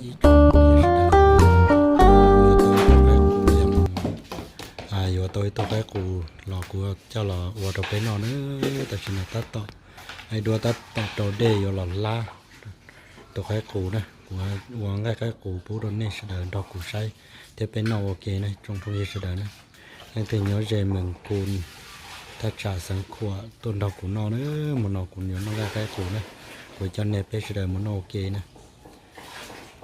Ib tsoom phooj ywg sawv daws, yuav tau ib tug qaib qus los yog, yuav tau ib tug qaib qus los kuv coj los ua rau peb noj na. Tam sim no tab tom, ib duab tab tom rau dej yuav los hlab tus qaib qus na. Kuv ua nqaij qaib qus pub rau nej sawv daws nrog kuv saib thiab peb noj ua ke na tsoom phooj ywg sawv daws na. Leej twg nyob ze Mees Kus, thaj tsam Xeev Khuam tuaj nrog kuv noj na. Hmo no kuv yuav noj nqaij qaib qus na, kuv coj nej peb sawv daws mus noj ua ke na.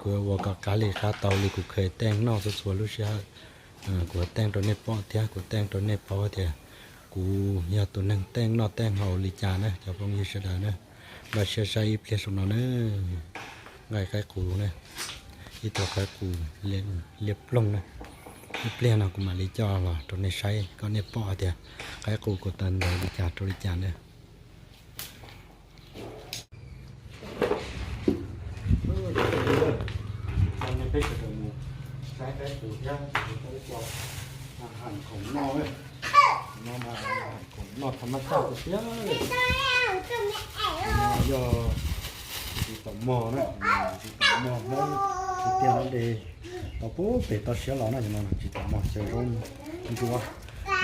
Kuv ua kom qab li qab tau li kuv kheev teej noj txhua txhua lub sij hawm. Kuv teej rau nej pom thiab kuv teej rau nej paub tias kuv yog tus neeg teej noj teej haus li cas na cov phooj ywg sawv daws na. Npaj siab saib ib pliag saum no na. Nqaij qaib qus na, ib tug qaib qus liab ploog na. Ib pliag no kuv mam li coj los rau nej saib kom nej pom hais tias qaib qus kuv tau ntawv li cas rau li cas na. Coj nej peb sawv daws mus saib qaib qus thiab cov khoom noj, khoom noj tham mab xaj tiag tiag. Yog tsis tau mog na, tsis tau mog Hmoob, tsis tiag no de tau pub pem toj siab los na, no tsis tau mog xyaw zaub ntsuab,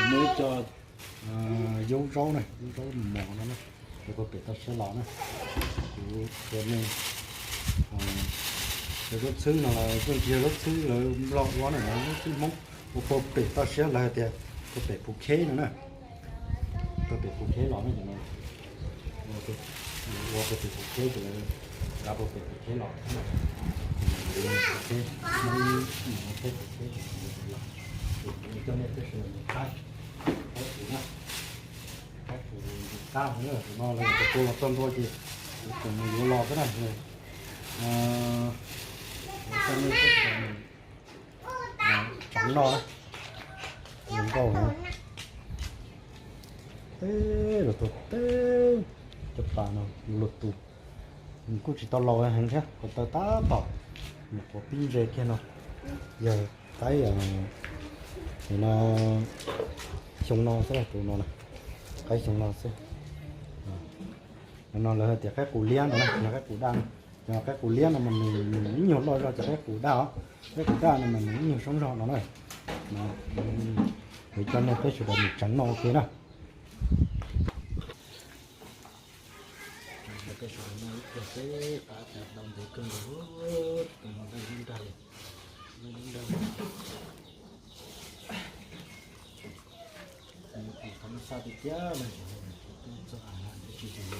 muaj ib co yub zaub na, yub zaub mos no na, xyaw pem toj siab los na. Kuv xyaw ne, xyaw zaub txhwb no los kuj tsis yog zaub txhwb lawv Nplog ua na, zaub txhwb Hmoob ua puag pem toj siab lawv hais tias puag pem Phuv Kheb no na. Puag pem Phuv Kheb los na, ua puag pem Phuv Kheb ces lawv kav puag pem Phuv Kheb los na. Phuv Kheb, Phuv Kheb, coj nej peb sawv daws mus saib, saib kuv na, saib kuv tus qab no na, tus no lawv tus kuv los txog ntua ces kuv tseem yuav los xwb na. Coj nej peb sawv daws mus tsev noj na. Zoo nkauj heev. Teb los tau teb, cov pas no luag tus, nws kuj tsis tau laus heev thiab, ko taw tab tom nyuam qhuav pib ntse kiag no. Yog qaib, no xyoo no xwb, tus no na, qaib xyoo no xwb. No lawv hais tias qaib qus liab no na, yog qaib qus daj na. Yog qaib qus liab no mas nws ib nyuag loj zog cov qaib qus daj os. Qaib qus daj no mas nws ib nyuag soob zog no na. Kuv coj nej peb sawv daws mus tsev noj ua ke na. Peb sawv daws noj ib pliag seb qab cas tau ntev kawg nkaus, tus no nqaij dub nrag li, nqaij dub nrag li. Nws qab no xaj tiag tiag no, tub txog av tsis tsis li.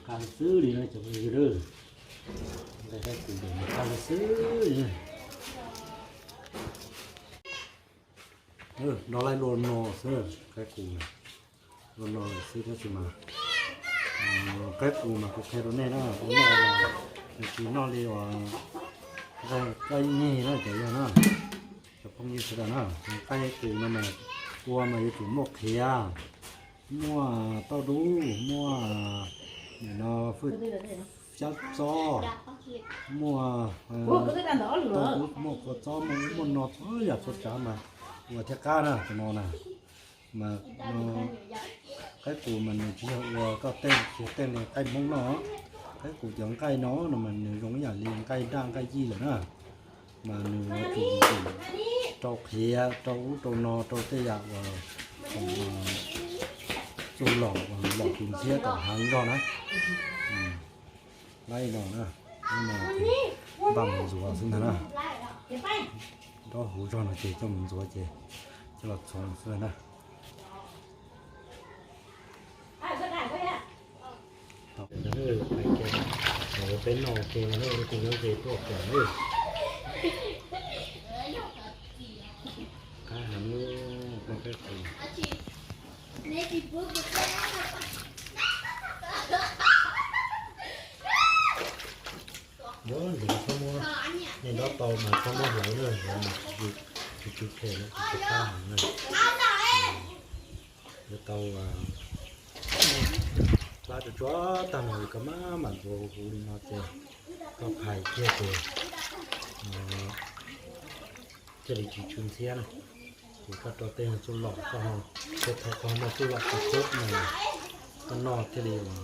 Qab xwb li no cov phooj ywg, nqaij qaib qus ntawm no qab xwb li. Nov laij luaj no xwb, qaib qus, luaj no xwb tab sis mas qaib qus mas kuv qhia rau nej na, ua noj los nws tsis noj li uas nqaij nyig na cov yog na, cov phooj ywg sawv daws na. Nqaij qus no mas ua mas yuav tsum muaj qhiav, muaj tauj dub, muaj nim no fwj xyab txob, muaj tauj dub, muaj kua txob, muaj ub muaj no txhua yam txhua tsav mas ua thiaj qab na tus no na. Mas qaib qus mas nws tsis yog ua koj tej tsis yog tej li nqaij Hmoob noj. Qaib qus cov nqaij no no mas nws zoo ib yam li nqaij daj nqaij yij lawm na. Mas nws yuav tsum rau qhiav, rau ub rau no, rau tej yam uas txuj lom uas lom tus ntxhiab tom hav zog na. Laij no na, no npaj mus ntxuav xwb ntag na. Nraub huv zog no ces coj mus ntxuav ces coj los txhoov xwb na. Peb noj ua ke, kuv nyob ze tuaj pom lawm. Qab heev, peb qus. Ntev txhob muab, nej dob tau mas txhob muab hlawv na, hlawv mas tsis, tsis tsw phem na, tsis tsw qab heev na. Yuav tau plab tsuag tsuag tag no koj mam mam ntxuav huv huv li no ces koj phais kiag ces thiaj li tsis tsw ntxhiab na. Ces koj rau tej txuj lom koj, tej thaum koj muaj txuj lom tsis khub no koj noj thiaj li tsis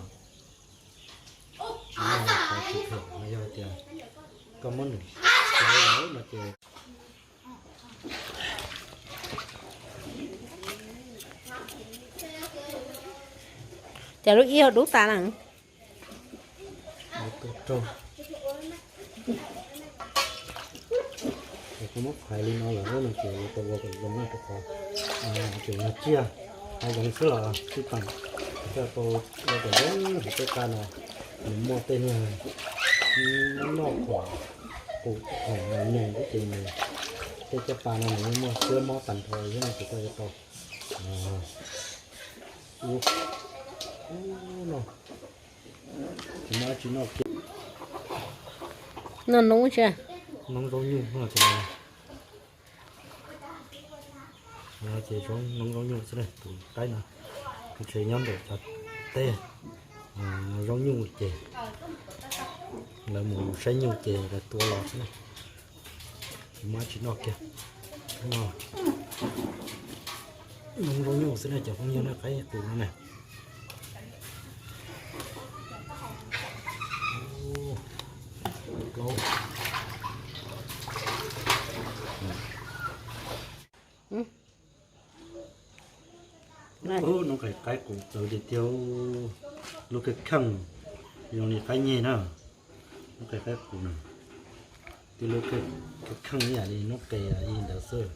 muaj qhov tsis phem no. Yog tias koj muab nws hlawv lawm no ces Cas lub ib ho dub tas na. Ces koj muab phais li no lawm no ces yuav tau ua kom zoo na, rau qhov tseem yog tsiaj hav zoov xwb los tsis tau, koj tau ua kom zoo hauv tej qab no. Nws muaj tej niag noj khoom, khoom nyoos ib ces nws tej caj pas no nws muaj siab mob tag nrho thiab no ces koj yuav tau ua no. Tsis muaj dab tsi noj kiag. Noj noob tsi. Noob zaub nyuj no ces ces noob zaub nyuj xwb na, tus qaib no kuv tsev nyob ntawm cov teb zaub nyuj ces lawv mus saib nyuj ces lawv tua los xwb na. Tsis muaj dab tsi noj kiag. Noob zaub nyuj xwb na cov phooj ywg na, qaib qus no na. Noob qaib qus txawv tiag tiag, lub kheej kheej zoo li qaib nyeg na. Noob qaib qus na, tib lub kheej ib yam li noob qes ib ntawd xwb.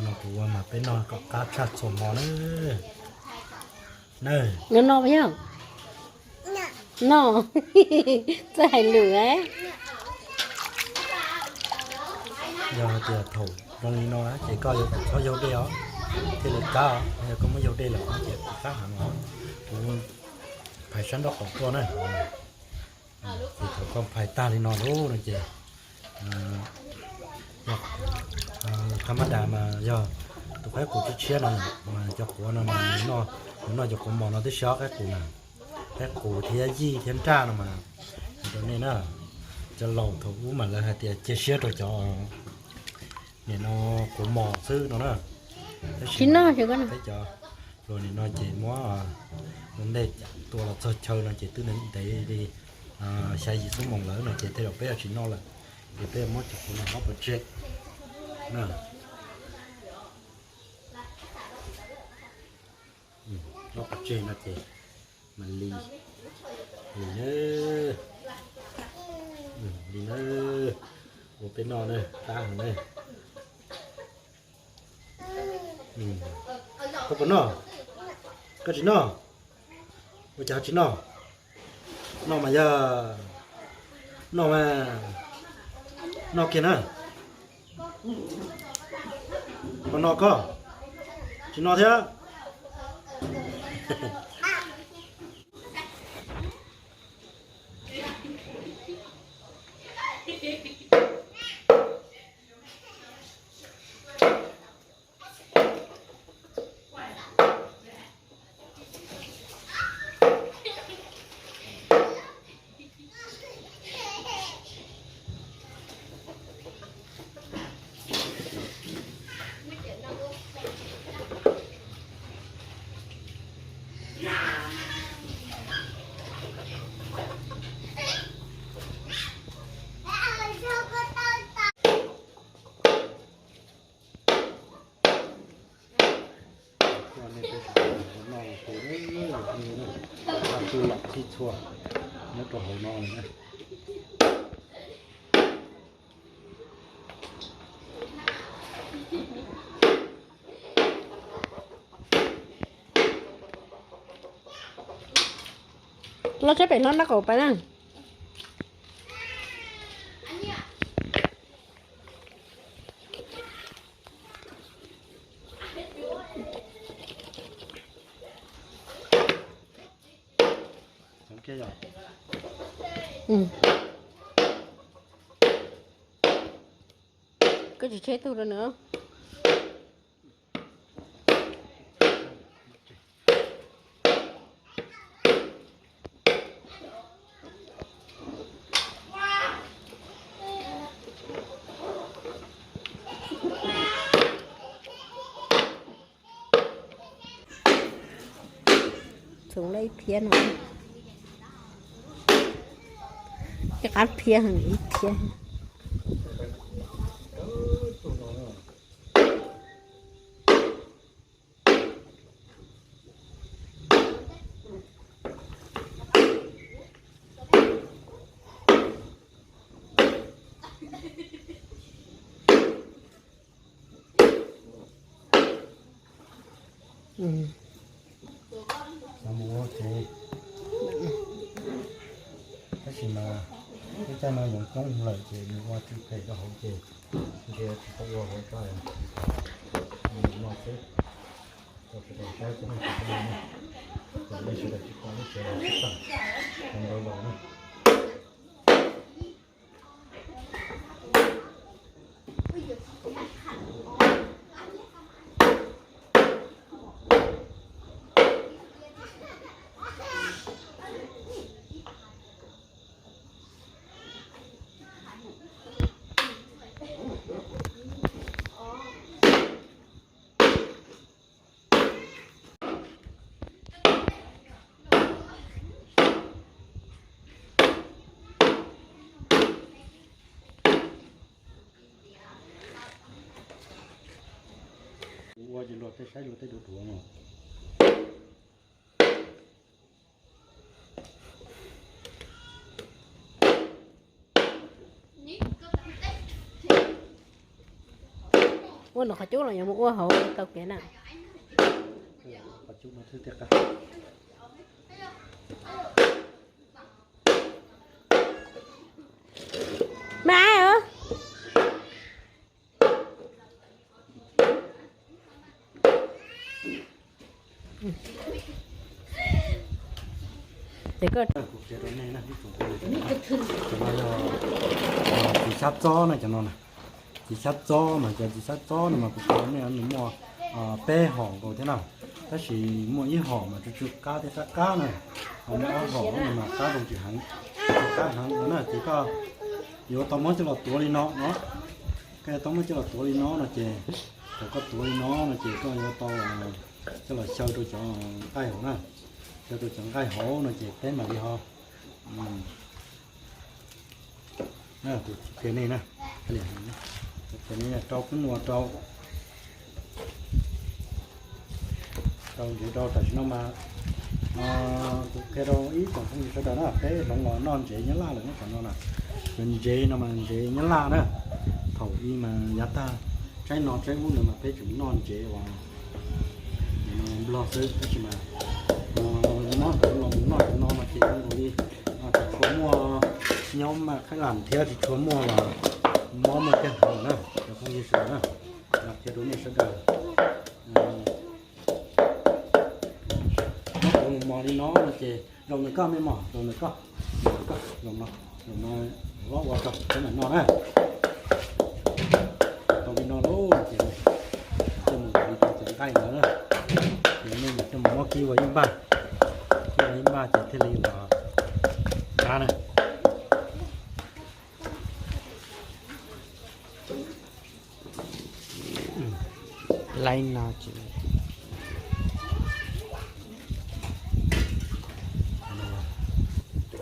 No kuv ua mas peb noj kom qab tshaj txhua hmo na. Noj noj, txawj hais lus. Yog hais tias thaum zoo li no ces koj yuav tsum txhob yaug dej os, thiaj li qab os. Yog koj muab yaug dej lawm ces qab heev os. Kuv phais sab nraub qaum tuaj na. Ces thaum koj phais tag li no lawm no ces thab mab das mas yog tus qaib qus tshiab tshiab no mas cov quav no mas nws noj cov quav mos no tib si, qaib qus na, qaib qus thiab yij thiab nraj no mas rau nej na. Cov laus thaum ub mas lawv hais tias cia siab rau cov nim no quav mos xwb no na. Tab sis peb cov hluas nim no ces muab ua ntej tua los txog chaw no ces twb ntev li xya yim xuab moos lawm no ces tej zaum peb yuav tsis noj lawm. Ces peb yuav muab cov quav no ob pov tseg na. Ob pov tseg no ces mam li, li na, li na, ua peb noj na, qab heev na. Koj puas noj? Koj tsis noj? Ua cas ho tsis noj? Noj mas yog, noj mas, noj kiag na. Koj noj koj, tsis noj thiab. Coj nej peb sawv daws los noj ua ke, ua ke na, txhij txhua nyob rau hauv no na. Los tsheb pem no nraub qaum pais na. Koj tsis tsheb tug rau nws. Txhoov lawm ib phiab no. Ib qab phiab heev ib phiab. Mus ua tsev, tab sis mas lub caij no yoov coob lawm ces nws ua tsis phem rau hauv ces ntshe tsis tau ua hauv tso, mus no xwb. Rau sawv daws saib, nej sawv daws tsis pom lub tsev los sib tag, ntau los na. Ua ces luag tej saib luag tej duav duav no. Ua nws qhov cub los yuav mus ua hauv tau kev na. Qhov cub no twb tiaj qab. Mas Ces kuv qhia rau nej na, ib tsoom phooj ywg, cov no yog txiv xyab txob na, cov no na. Txiv xyab txob mas cov txiv xyab txob no mas kuv qhia rau nej nws muaj peb hom nkaus thiab na, tab sis muaj ib hom mas tsw tsw qab thiab qab qab na, ho muaj ob hom no mas qab zoo tsis heev, qab heev no na. Ces koj yuav tau muab coj los tuav li no no, koj yuav tau muab coj los tuav li no no ces, thaum koj tuav li no no ces koj yuav tau coj los xyaw rau cov nqaij hauv na, xyaw rau cov nqaij hauv no ces peb mam li ho Kuv qhia nej na, kuv qhia nej rau kub nua rau, rau ntsev rau tam sim no mas, kuv qhia rau ib tsoom phooj ywg sawv daws na, peb hloov los noj ntsev Nyab Laj lawm na tam no na. Cov ntsev no mas ntsev Nyab Laj na, thaum ub mas yav tag tsaib no tsaib ub ntawd mas peb tseem noj ntsev uas Nplog xwb, tab sis mas muab hloov los mus noj cov no no ces zoo nkaus li tsis tshua muaj nyob mas khaib lam thiab tsis tshua muaj los mob muaj cag hauv na, cov phooj ywg sawv daws na, qhia rau nej sawv daws. Muab hloov mus mos li no no ces zoo nws koj me mos, zoo nws koj, zoo nws koj, zoo no, zoo no, ua ua rau peb mam noj na. Tau li no lauj ces coj mus li rau cov nqaij ntawd na, ces nej mam coj mus muab kib ua ib npaj, kib ua ib npaj ces thiaj li los qab na. Laib no ces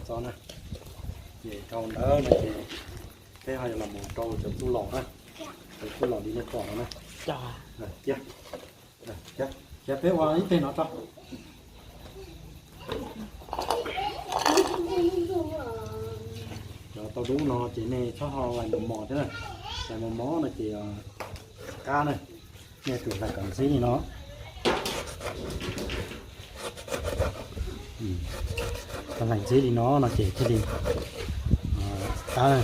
txo na, ces rau ntawd no ces peb ho yuav los mus rau cov txuj lom na, cov txuj lom li nej pom no na. Cia, cia peb ua ib teg no tso. Cov tau dub no ces nej txhob ho hlais mos mos thiab na, hlais mos mos no ces qab na, nej tus hlais kom ntxhib li no. Tau hlais ntxhib li no no ces thiaj li qab.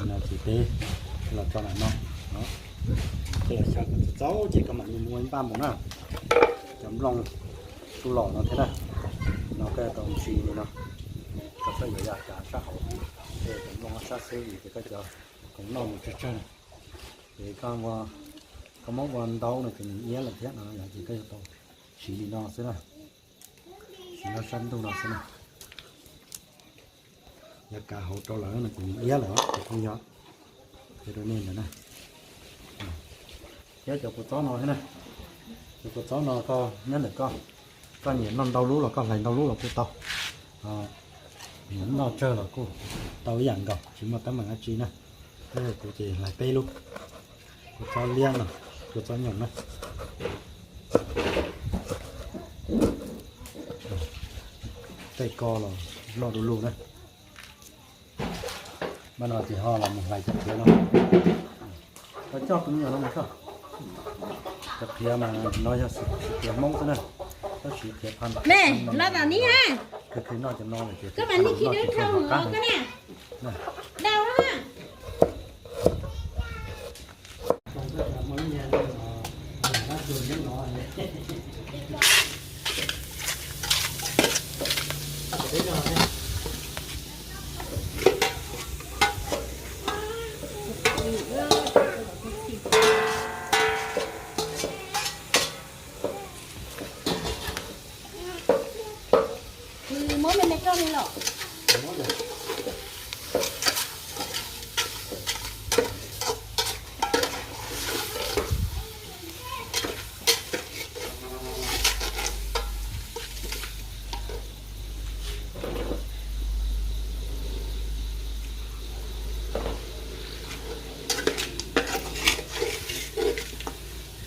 No ces peb los tso ntawm no, coj los xyaw kom txaus txaus ces koj mam li muab ib npaj mus na. Cov nplooj txuj lom no thiab na. No koj yuav tau ntsis li no, koj txhob yuav yam kav sab hauv, ces tau nplooj sab xwb vim tias koj cov khoom noj mus tsawg tsawg na. Ces koj, koj muab ua ntaub no ces nws iab lawm thiab no yom, ces koj yuav tau siv li no xwb na, siv no sab ntuj no xwb na. Yog kav hauv rau lawm no ces nws iab lawm ces kuj yog, ces rau nej ntawd na. Thiab cov kua txob no thiab na, cov kua txob no koj nyob ntawm koj, koj nyiam noj ntau lub los koj hlais ntau lub los kuj tau, nyiam noj tsawg los kuj tau ib yam nkaus, tsis muaj teeb meem dab tsi na. Kuv ces hlais peb lub, kua txob liab no, kua txob nyoos na. Tej ko los loj du lug na. Mas no ces ho los mus hlais cov qhiav no. Koj coj tus me nyuam no mus koj. Cov qhiav mas no yog siv qhiav Hmoob xwb na, tab sis qhiav pha, los tam nim ha, khwv khwv noj cov no lawm ces, koj mas noj ces qab. Muab me me roj li los.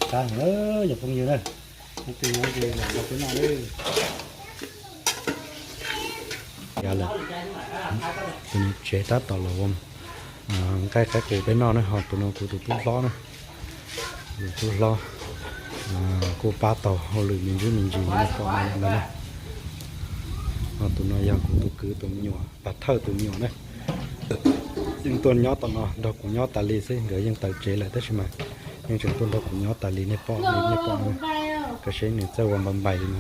Qab heev yog phooj ywg na, ib tug nyob ze los nrog peb noj. Tus niam tsev tab tom los ua nqaij qaib qus peb noj na, ho tus no kuv tus tub hlob na, tus tub hlob kuj pab tau hauj lwm me ntsis me ntsis li nej pom no ntag na. Ho tus no yog kuv tus kwv tus me nyuam, pas thawj tus me nyuam na. Yeej tuaj nyob tom no nrog kuv nyob tas li xwb, nkawd yeej tawm tsev lawm tab sis mas yeej tseem tuaj nrog kuv nyob tas li nej pom, nej pom no. Koj saib nws txawj ua npais npais li no.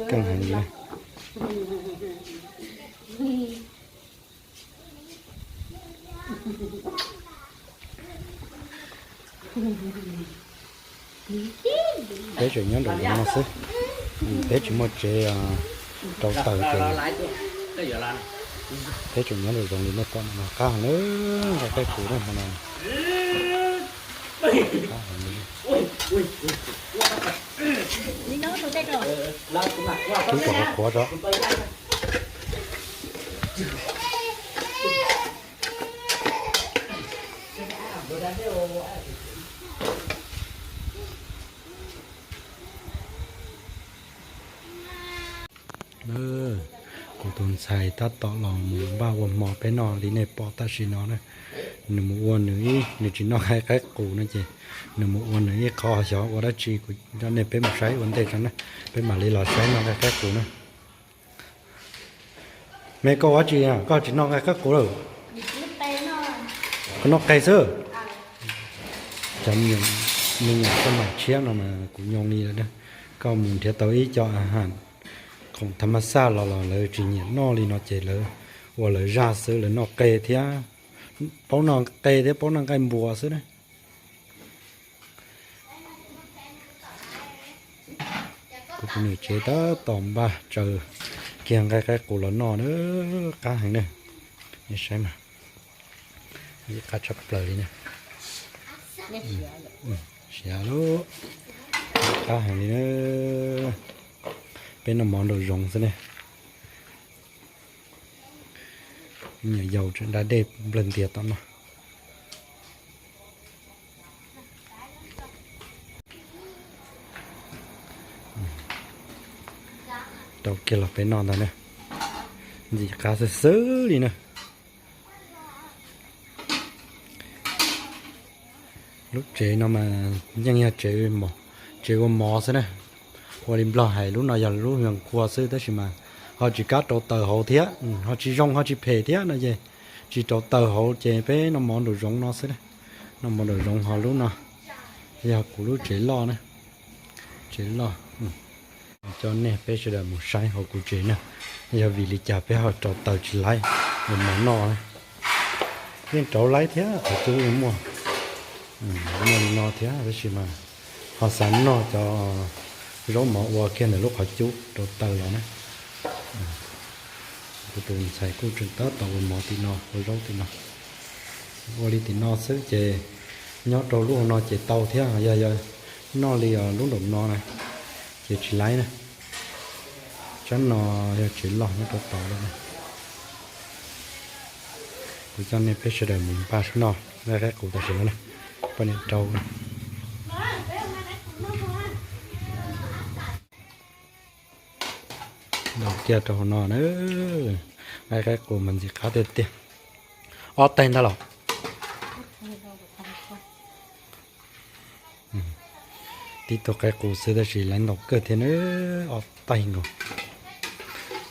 Keej heev li na. Peb tseem nyob nraum zoov no xwb, peb tsis muaj tsev rau taws ces peb tseem nyob nraum zoov li nej pom no, qab heev na, nqaij qaib qus na hmo no. Twb kom qhuav tso. Kuv tus ntxhais tab tom los mus npaj ua hmo peb noj li nej pom tam sim no na. Nws mus ua nws ib, nws tsis noj nqaij qaib qus no ces nws mus ua nws ib qho, xyov ua dab tsi, kuv coj nej peb mus saib ua ntej tso na, peb mam li los saib noj nqaij qaib qus na. Me koj ua dab tsi, koj tsis noj nqaij qaib qus lawm? Koj noj qe xwb. Cov me nyuam koj mam tshiab no mas kuv nyoo li lawm. Koj mus nrhiav tau ib co a has khoom tha ma xaj los los lawv tsis nyiam noj li no ces lawv ua lawv zaj xwb, lawv noj qe thiab, paub noj qe thiab paub noj nqaij npua xwb na. Kuv tus niam tsev tab tom npaj tsaws kiag nqaij qaib qus los noj na, qab heev na. Nej saib mas, qab tshaj plaws li na. Siav lub, qab heev li na. Peb noj mov nraum zoov xwb ne. Nyuam yaus tseem da dej nplawg ntias tom no. Rau kiag los peb noj ntag na. Ntxim qab xwb xwb li na. Lub tsev no mas yeej yog tsev ua mov xwb na. Ua li Nplog hais lub no yog lub hwj khua xwb tab sis mas ho tsis kam rau taws hauv thiab, ho tsis zoo ho tsis phem thiab no ces tsis rau taws hauv ces peb noj mov nraum zoov no xwb na. Noj mov nraum zoov ho lub no yog kuv lub tsev loj na. Tsev loj. Coj nej peb sawv daws mus saib hauv kuv tsev na, yog vim li cas peb ho rau taws tsis laib ua mov noj na. Yeej rauv laib thiab, qhov twg yeej muaj, muaj li no thiab, tab sis mas ho xav noj cov zaub mov ua kiag ntawm lub qhov cub rau taws los na. Kuv tus ntxhais kuj tseem tab tom ua mov tim no, ua zaub tim no. Ua li tim no xwb ces nyob rau lub hauv no ces tau thiab, yog, yog noj li lub nraum no na ces tsis laib na. Tsab no yog tsev loj nyob rau tod lawm na. Kuv coj nej peb sawv daws mus npaj noj nqaij qaib qus tam sim no na. Poj niam rau na. Ntaus kiag rau hauv no na. Nqaij qaib qus mas ntxim qab tiag tiag. Ob taig ntag los? Tib tug qaib qus xwb tab sis lawv ntaus kawg thiab na, ob taig nkaus.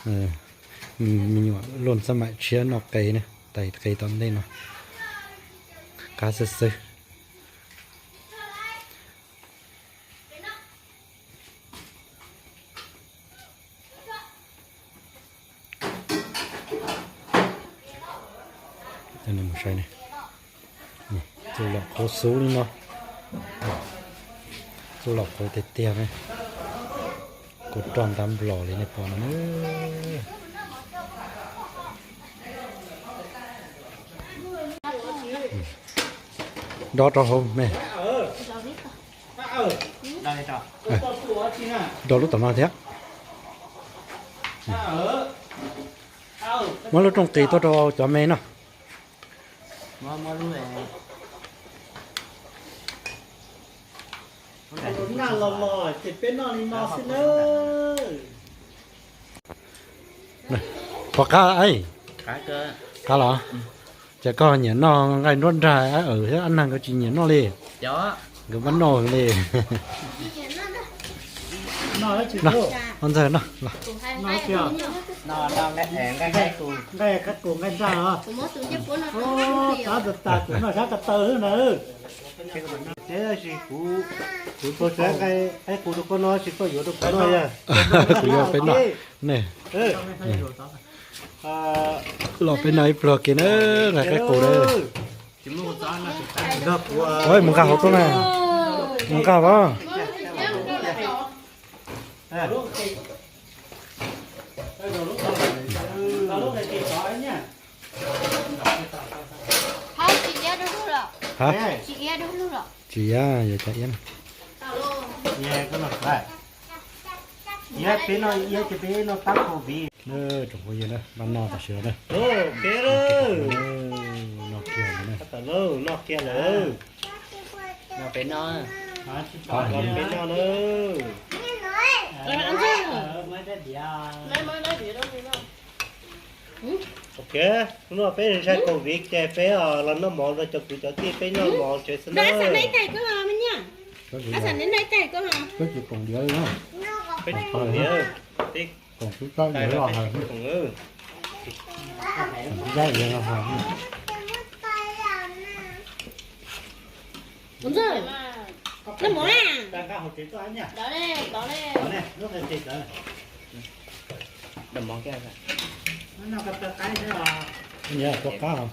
Me nyuam luaj xab maim tshiab noj qe na, tais qe tom ntej no. Qab xwb xwb. Txuj lom qhuav xub li no, txuj lom qhuav tiag tiag ne. Kuv roj ntab nplos li nej pom no na. Dob rau hauv me. Rau lub tom no thiab. Muab lub rooj qis tuaj rau cov me no. Los los ces peb noj li no xwb na. Pom qab, qab los? Ces koj nyiam noj nqaij nruab nrag, ab awm thiab ab nag koj tsis nyiam noj li. Nkawd pab noj li. Ntxawg noj. Nqaij qus nqaij nrag los? Tab tas kuv noj sab ko taw xwb na. Tab sis kuv, kuv tau sab nqaij qus rau koj noj sis koj yuav rau kuv noj yog? Kuv yuav peb noj ne. Los peb noj ib pluag kiag na, nqaij qaib qus na. Mus nqa hauv tuaj na, mus nqa os. Tsis iab, yuav cov iab. Iab peb noj iab ces peb noj tab covid. Tsoom phooj ywg na, npaj noj tam sim no na. Noj kiag lawm na. Noj kiag lawm. Peb noj na. Ok, hnub no peb ntshai covid ces peb los noj mov rau cov kwv cov tij, peb noj mov tsev xwb na. Peb tsis koom diav li na. Peb tsis koom diav, koom tub txawb diav los hais. Nyiam tuaj qab os.